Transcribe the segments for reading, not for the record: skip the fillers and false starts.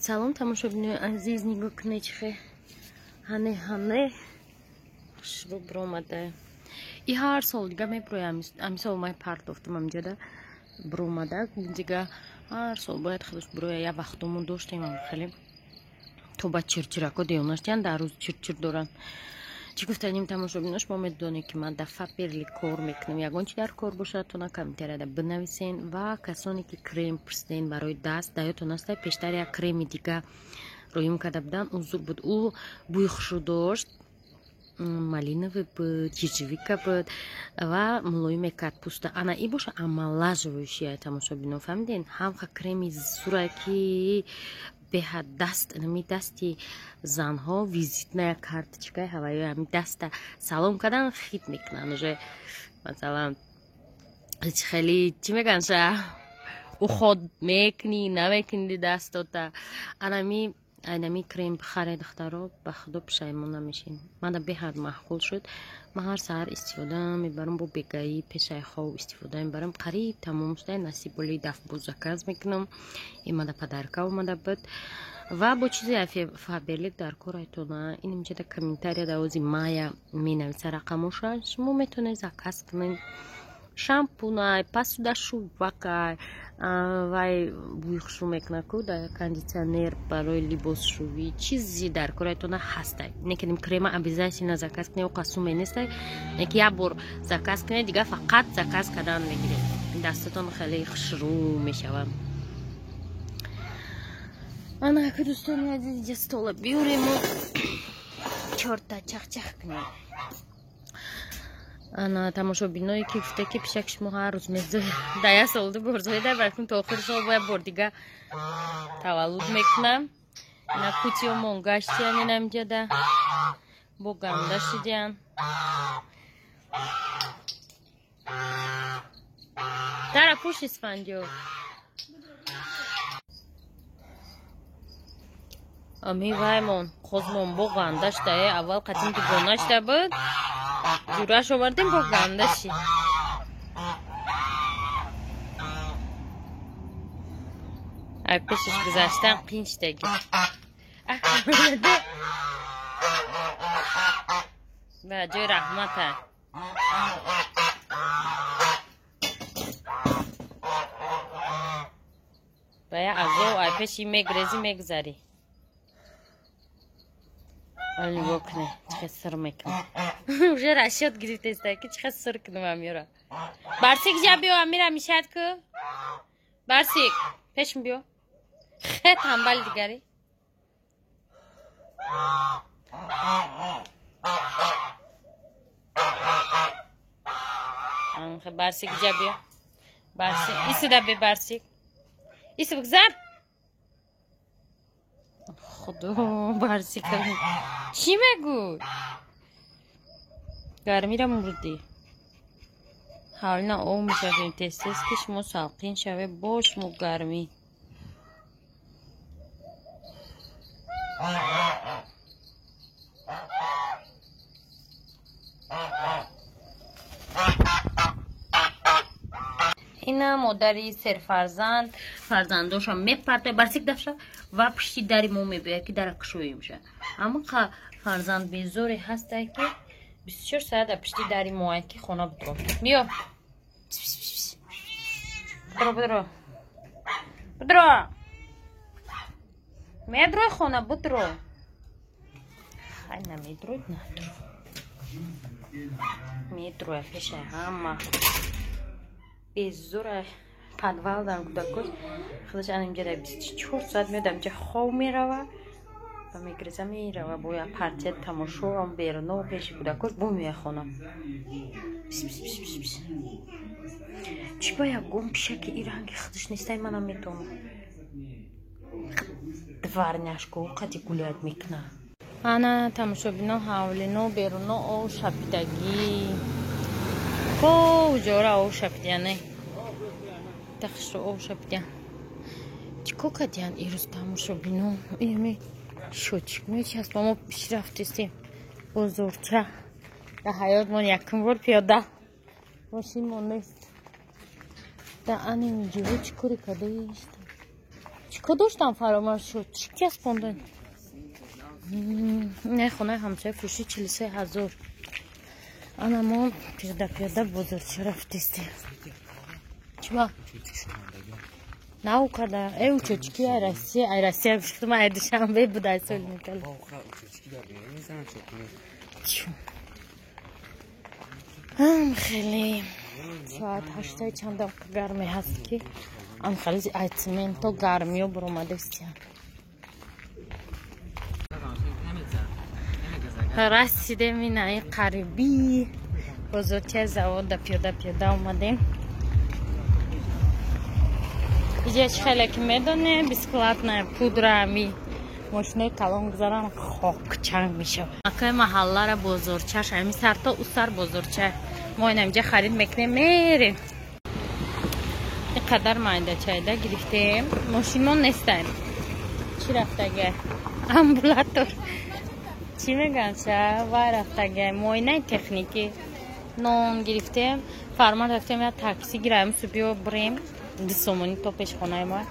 Салом, тамошобинои азиз, нигоҳ кунед, чихе ҳане ҳане хушрӯ биромада. И ҳар сол дига мебироям, амисол май партофтам амҷода биромада, дига ҳар сол бояд худаш бироя. Я вақтомон доштем хеле то ба чирчирако девонаштиян, дар рӯз чирчир доранд. Чӣ гуфтаним, тамошобино, шумо медонед, ки ман дар Фаберлик кор мекунам. Ягон чи дар кор бошад, тона комментарияда бинависен. Ва касоне ки крем пурсиден барои даст, да ёдтон аста, пештар як креми дига роим карда будан, ӯ зур буд, ӯ бӯи хушрӯ дошт, малиновый буд, ежевика буд ва мулоим мекард пӯста. Ана и боша омолаживающий, тамошобино, фаҳмиден? Ҳамха креми зура, ки беҳад даст, ами дасти занҳо визитная карточкаи ҳаваё, ами даста салом кардан хит мекунанд уже, масалан, хеле чӣ мегӯянд, ша уход мекунӣ, намекунӣ дастота. Анами айнами крем бихаре, духтаро, ба худо пушаймон намешин. Мана беҳад маъқул шуд, ман ҳар саҳар истифода мебарам, бо бегаӣ пешаи хов истифода мебарам. Қариб тамом шуда, насиб боли даф боз заказ мекунам. Имада подарка омада буд. Ва бо чизе Фаберлик дар кор айтона, ин инҷода комментария давози мая менависа рақамоша, шумо метавонед заказ кунед. Шампунай, посудашӯвакай, вай бӯи хушрӯ мекунад ку, дар кондитсионер барои либосшӯвӣ, чизи дар корайтона ҳастай. Некинем крема обязательно заказ кунед, оқа суме нестай, неки як бор заказ кунед, дига фақат заказ кардан мегиред, дастатон хеле хушрӯ мешавад. Ана ака, дӯстони азиз, иҷа стола биёрему чорта чахчах кунем. Ана тамошобиное ки гуфта, ки пишак шумо ҳар рӯз мезояд, дар як сол ду бор зоида, балким то охири сол бояд бор дига таваллуд мекунам. Ина кутиёмон гаштиян, инамҷада бо ганда шидиян. Дара пӯш, Исфандиёр. Ами ваймон қозмон бо ганда шудае, аввал қатим дугона шуда буд, ҷураш овардем, бо ганда шид. Ай пешаш гузаштан қин шидаги. Ба ҷои раҳмата. Ба як азоб ай пеши мегрезӣ, мегузарӣ. Нигоҳ кунед, чӣ хел сир мекунад. Уже расчёт гирифтеста, ки чӣ хел сир кунам амира. Барсик, ҷа биё, амира мишад ку. Барсик, пешм биё. Хе тамбали дигари. Барсик, ҷа биё. Барсик, исида би, Барсик. Иси бигзар. Худо, Барсик. Чӣ мегӯй? Гармира мурдӣ. Ҳалина об мешавем тез-тез, ки шумо салқин шавед, бо шумо гармӣ. Ина модари серфарзанд фарзандоша мепартояд, Барсик дафша, ва пушти дари мо мебиёяд, ки дара кушоемша. Ҳамақа фарзанд безоре ҳастае, ки 24 соат дар пушти дари мояд, ки хона бидро. Биё, бидро, бидро, бидро, медрой хона, бидро. Хай, намедроид, надро, медроя пешаи ҳама безора. Подвал дар кӯдакош худаш анинҷа 24 соат меояд, амҷа хов мерава ва мегиреза, мерава бо як партия тамошо беруно пеши кӯдакош, бо меояд хона. Чӣ ба ягон пишаки и ранги худаш нестай, манам метавонам дворняшко қади гулят мекунад. Ана тамошобино, ҳавлино беруно ов шапидагӣ, куҷора ов шапидияне, тахшро ов шапидиян. Чӣ кор кардиян ирӯз, тамошобино? Инами шочик мечаспа, мо пишрафтистем бозорча, дар ҳаётмон якум бор пиёда, мошинмон нест. Да аними ҷиво чӣ коре кардааст? Чӣ кор доштам, фаромӯш шуд. Чӣ часпонден? Не, хонаи ҳамсоя фурӯши 43 000. Ана мо пиёда пиёда бозорча рафтистем. Чиба? Нав када. Э, учётчики ай Россия, ай Россия гуфтам, ай Душанбе буд, ай соли никал. Хеле соат 8-аи чанд дақиқа гарме ҳаст, ки ам хеле ай цементо гармиё буромадестиям. Расидем инаи қариби бозорчаи завода, пиёда пиёда омадем. Иҷа чӣ хеле ки медонем, бесплатная пудра, ами мошинои калон гузаран, хок чанг мешавад. Акаи маҳаллара бозорчаш ами сар то ӯ сар бозорча. Мо ина инҷа харид мекунем, мерем. Ин қадар майда чайда гирифтем. Мошинмон нестаем. Чӣ рафтага? Амбулатор. Чӣ мегӯянд ша? Вай рафтага. Муоинаи техникӣ. Нон гирифтем. Фармон рафтем, я такси гираем, субиё бирем. 2 сомонӣ то пеши хонаи мо.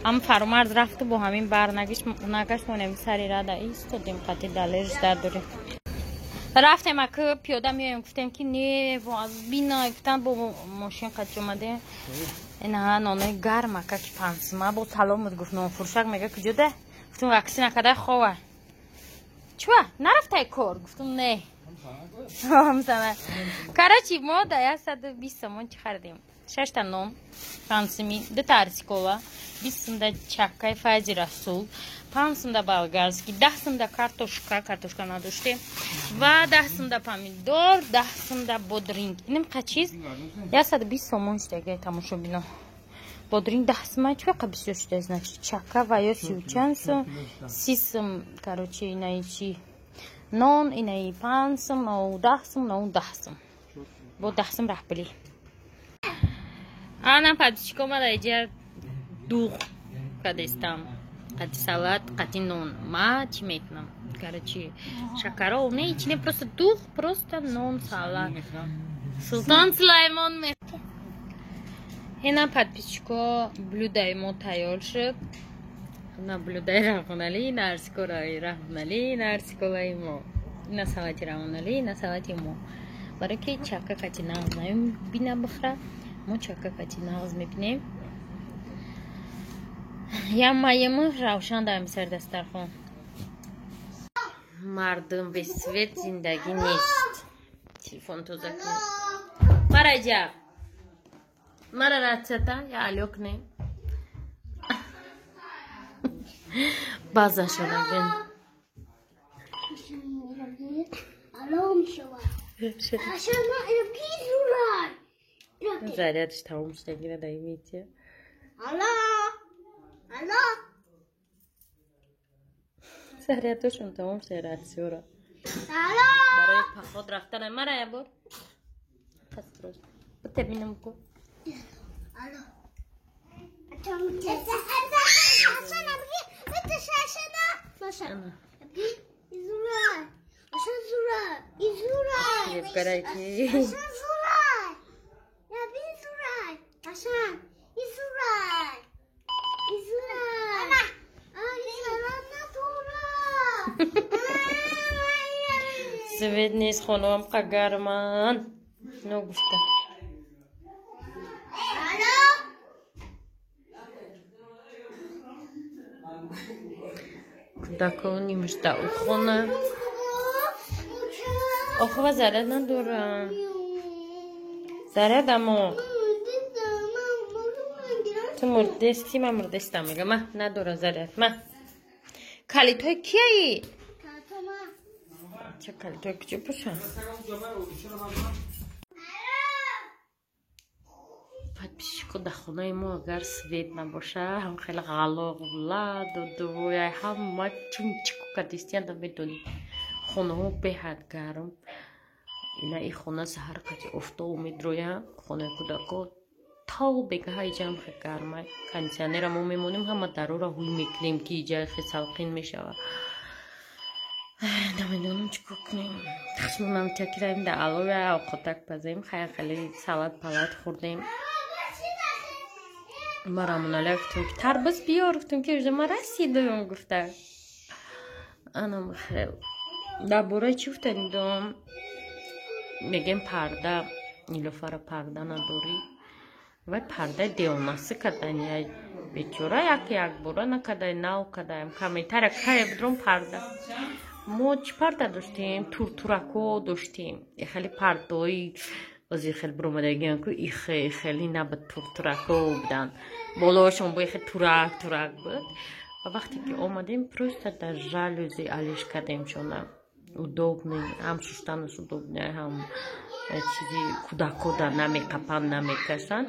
Ам Фарумарз рафту бо ҳамин бар нагашт, монем сари рада истодем, қати далер ждар дорем. Рафтем, аку пиёда меоем, гуфтем ки не, бина, гуфтам, бо мошин қати омадем. Инаҳа нонои гарм, ака, ки пансима бо салом буд, гуфт нонфурӯшак, мега куҷода? Гуфтум ваксина када, хова. Чуа? Нарафтай кор? Гуфтум не. Короче, мо да 120 сомон чӣ харидем? Шашта нон пансими, дута арсикола, 20 сумда чаккаи Файзи Расул, 5 сумда болгарский, 10 сумда картошка, картошка надоштем, ва 10 сумда помидор, 10 сумда бодринг. Инам қа чиз 120 сомон шудага, тамошобино. Бодринг 10 сума чӣ қа бисёр шуда, значит, чакка ва ё сию чанд сум, 30 сум, короче, инаи чи нон, инаи 5 сум, нау 10 сум, нау 10 сум. Бо 10 сум раҳбилӣ. Ана подписчик омада, иҷа дуғ кадестам. Қати салат, қати нон. Ма чӣ мекунам? Короче, шакаро не, ичи не, просто дуғ, просто нон, салат. Султон Сулаймон ме. Ина подписчико, блюдаи мо тайёр шуд. На блюдаи Равғаналӣ, ина арсиколаи Равғаналӣ, ина арсиколаи мо. Ина салати Равғаналӣ, ина салати мо. Барои ки чака қати нағз бина бихӯра, мо чака қати нағз мебинем. Ямаему Равшан дар сари дастархон. Мардум, без свет зиндагӣ нест. Телефон тоза кунед. Мараҷа. Мара ратсията, я алё кунем. База шуда бин. Алло мешавад. Зарядш тамом шуда, даимите. Алло. Алло. Зарядошон тамом шуда, ратсиёра. Алло. Барои поход рафтан мара я бор. Пас рӯз. Бите бинам ку. Алло. Ана. Ебгарай ки. Свет нест, хонаам қа гарман. Ногуфта. Алло. Кӯдакҳо нимшда ухона. Охова заряд надорам. Заряд амо. Ту мурдести, ман мурдестам, мега. Ма надора заряд. Ма. Калитҳои кияи? Ча, калитҳои куҷо бошанд? Подписчико, дар хонаи мо агар свет набоша, ҳам хеле ғалоғ, ладу дувоя, ҳама чумчику кадистианда, медонӣ. Хонаҳо беҳад гарм. Ина и хона саҳар қати офтоб медроя, хонаи кӯдако то бегаҳа иҷаам хе гармай. Кондиционера мо мемонем, ҳама дарора ҳуй мекунем, ки иҷа хе салқин мешавад. Намедонам чӣ кор кунем. Хишмонам чакираем, дар алоя овқотак пазем, хая хеле салат палат хӯрдем. Ма Рамоналя гуфтем, ки тарбуз биёр, гуфтем, ки уже ма расидам, гуфта. Анам хел. Дар бораи чӣ гуфтанидом? Мегем парда, Нилуфара парда надорӣ. Вай пардаи девонасы кардани, ай бечора як якбора накардай, нав кардаем. Комментария кае будром парда. Мо чӣ парда доштем? Туртурако доштем. Хеле пардаҳои ози хеле буромадагиан ку ихе хеле набуд, туртурако буданд. Болоашон бо ихе турак турак буд. Ва вақте ки омадем, просто дар жалюзи алиш кардемшона. Удобный, ҳам шуштанаш удобный, ҳам чизи кӯдакҳо дар намеқапанд, намекашанд.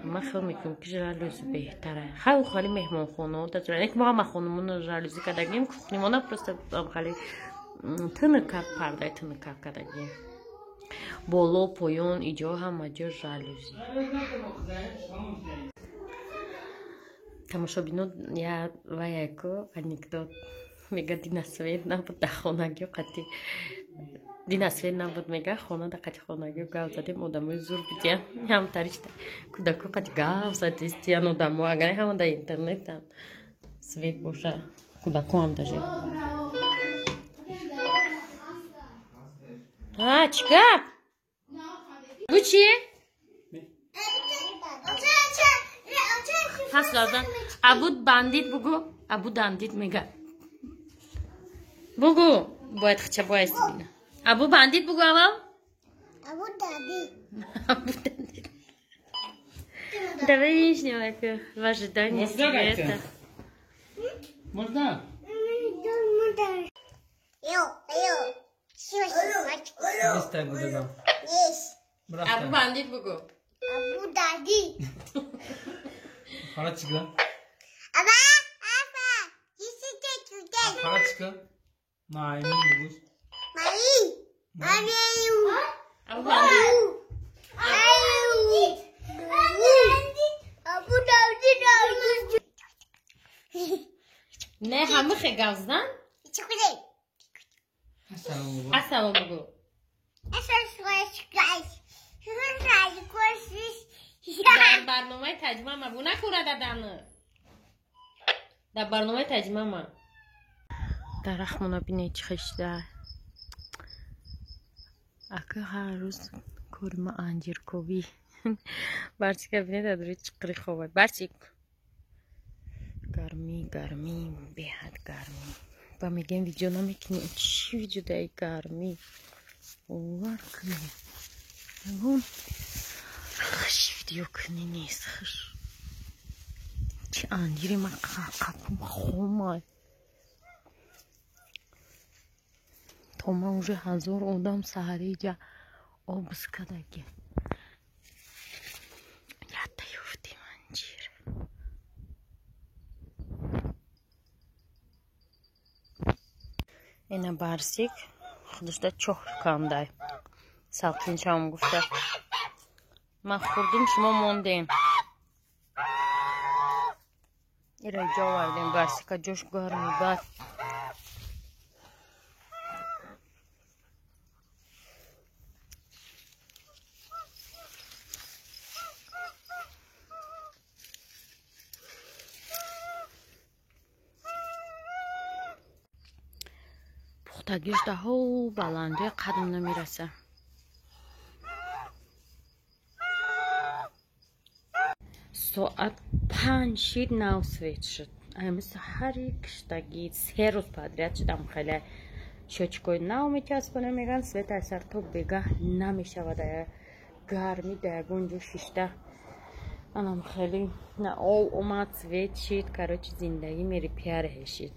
Ман хиёл мекунам, ки жалюзи беҳтара. Хай, хали меҳмонхонаҳо ки мо ҳама хонумоно жалюзи кардагим, кухнимона просто хали тынукак пардаи тынукак кардагим. Боло, поён, иҷо ҳама ҷо жалюзи. Тамошобино я ваяко анекдот мега, дина свет набуд дар хонагиё, қати дина свет набуд, мега, хона да қати хонагиё гав задем, одамои зур будиян, ҳамтаришта кӯдако қати гав задистиян одамо, агар ҳама дар интернетан свет боша, кӯдако ҳам даже. А, чӣ гап? Бу чи? Пас лозим. Абу бандит бугу, абу дандит мега. Бугу, бояд хча бояд бина. Абу бандит бугу аввал? Абу дандит. Абу дандит. Давай нижнего в ожидании света. Можно? Абу бандит бугу. Абу дандит. Para çıkın. Aba, aba, yisi Para çıkın. Naimin bugur. Mai, abiyu. Abu bandit. Abu bandit. Не, ҳама хе гавздан? Ассалом бугу. Дар барномаи таҷмама бу накура дадану. Дар барномаи таҷмама. Дарахтмона бинед чӣ хешда. Ака ҳар рӯз кори ма анҷирковӣ. Барсика бинед адори чиқри хобад. Барсик. Гармӣ, гармӣ, беҳад гармӣ. Ба мегӯем видео намекунем. Чӣ видео даи гармӣ? Бовар кунед. Ягон хуш видео кунӣ нест, хуш. Чӣ анҷири ман қапум хомай. То ман уже 1000 одам саҳари ҷа обз кардаги. Ята ёфтем анҷир. Ина барсик худашда чоҳ кандай. Салқинчаам гуфта. Ман хӯрдум, шумо мондем. Ира ҷо овардем барсика, ҷош гарми бад. Пухтагиш даҳо баландии қадм намераса. Соат 5 шид, нав свет шуд. Ами саҳари киштагӣ се рӯз подряд шудам, хеле счётчикои нав мечаспонем, меган свет аз сар то бегаҳ намешавад. Гармӣ да ягон ҷо шишта. Анам хеле на об омад, свет шид, короче, зиндагӣ мери пиар ҳешид.